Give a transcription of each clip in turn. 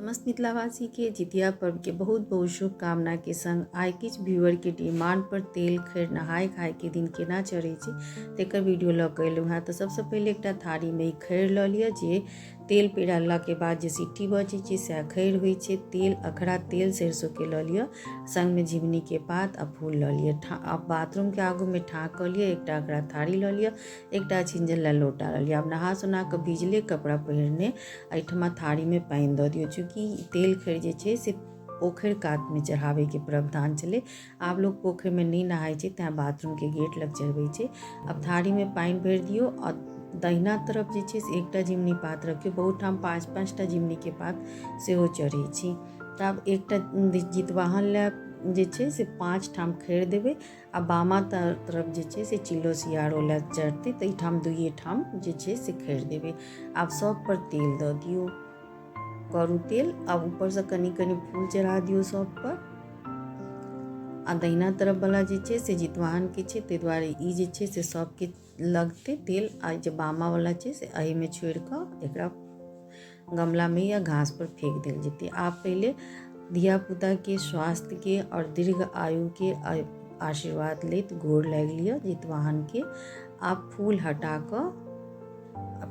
समस्त मिथिलावासी के जितिया पर्व के बहुत बहुत शुभकामना के संग आइ किछु व्यूअर के डिमांड पर तेल खैर नहाय खाय के दिन केना चढ़ै छै तेकर वीडियो लऽ कऽ एलहुँ हेँ। तऽ सबसँ पहिले एकटा थारीमे ई खैर लऽ लिअ, जे तेल पेरालाके बाद जे सिट्टी बचै छै सएह खैर होइ छै। तेल अखरा तेल सरिसोके लऽ लिअ, संगमे झिमनीके पात आ फूल लऽ लिअ। आ बाथरूमके आगूमे ठाँ कऽ लिअ, एकटा अखरा थारी लऽ लिअ, एकटा छिंजल लए लोटा लऽ लिअ। आब नहा सोना कऽ भिजले कपड़ा पहिरने एहिठमा थारीमे पानि दऽ दियौ। चूँकि तेल खैर जे छै से पोखरि कातमे चढ़ाबैके प्रावधान छलै, आब लोक पोखरिमे नहि नहाइ छै, तैँ बाथरूमके गेट लग चढ़बै छै। आब थारीमे पानि भरि दियौ आ दहिना तरफ जे छै से एकटा झिमनी पात रखियौ। बहुत ठाम 5 5टा झिमनीके पात सेहो चढ़ै छै। तऽ आब एकटा जितवाहन लए जे छै से 5 ठाम खैर देबै आ बामा तरफ जे छै से चिल्लो सियारो लए चढ़तै, तऽ एहिठाम 2 ठाम जे छै से खैर देबै। आब सब पर तेल दऽ दियौ, करू तेल। आब ऊपरसँ कनि कनि फूल चढ़ा दियौ सब पर। आ दहिना तरफ वाला जे छै से जितवाहनके छै, ताहि दुआरे ई जे छै से सबके लगतै तेल। आ जे बामा वाला छै से एहिमे छोड़ि कऽ एकरा गमलामे या घास पर फेंक देल जेतै। आब पहिले धियापुताके स्वास्थ्यके आओर दीर्घ आयुके आशीर्वाद लैत गोर लागि लिअ जितवाहनके। आब फूल हटा कऽ,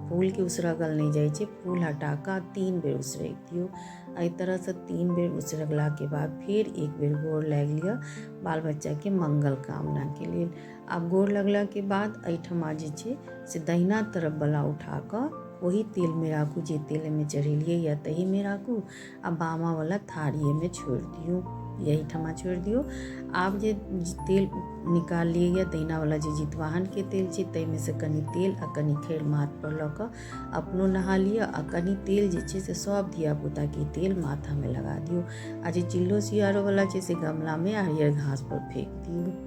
फूलके उसरगल नहि जाइ छै, फूल हटा कऽ 3 बेर उसरगि दियौ। एहि तरहसँ 3 बेर उसरगलाके बाद फेर 1 बेर गोर लागि लिअ बाल बच्चाके मंगल कामनाके लेल। आब गोर लगलाके बाद एहिठमा जे छै से दहिना तरफवला उठा कऽ ओही तेलमे राखू, जे तेलमे चढ़ेलियै या तहीमे राखू, आ बामावला थारिएमे छोड़ि दियौ, एहिठमा छोड़ि दियौ। आब जे तेल निकाललियै या दहिनावला जे जितवाहनके तेल छै ताहिमे से कनि तेल आ कनि खैर माथ पर लऽ कऽ अपनो नहा लिअ, आ कनि तेल जे छै से सब धियापुताके तेल माथामे लगा दियौ। आ जे चिल्लो सियारोवला छै से गमलामे हरियर घास पर फेंक दियौ।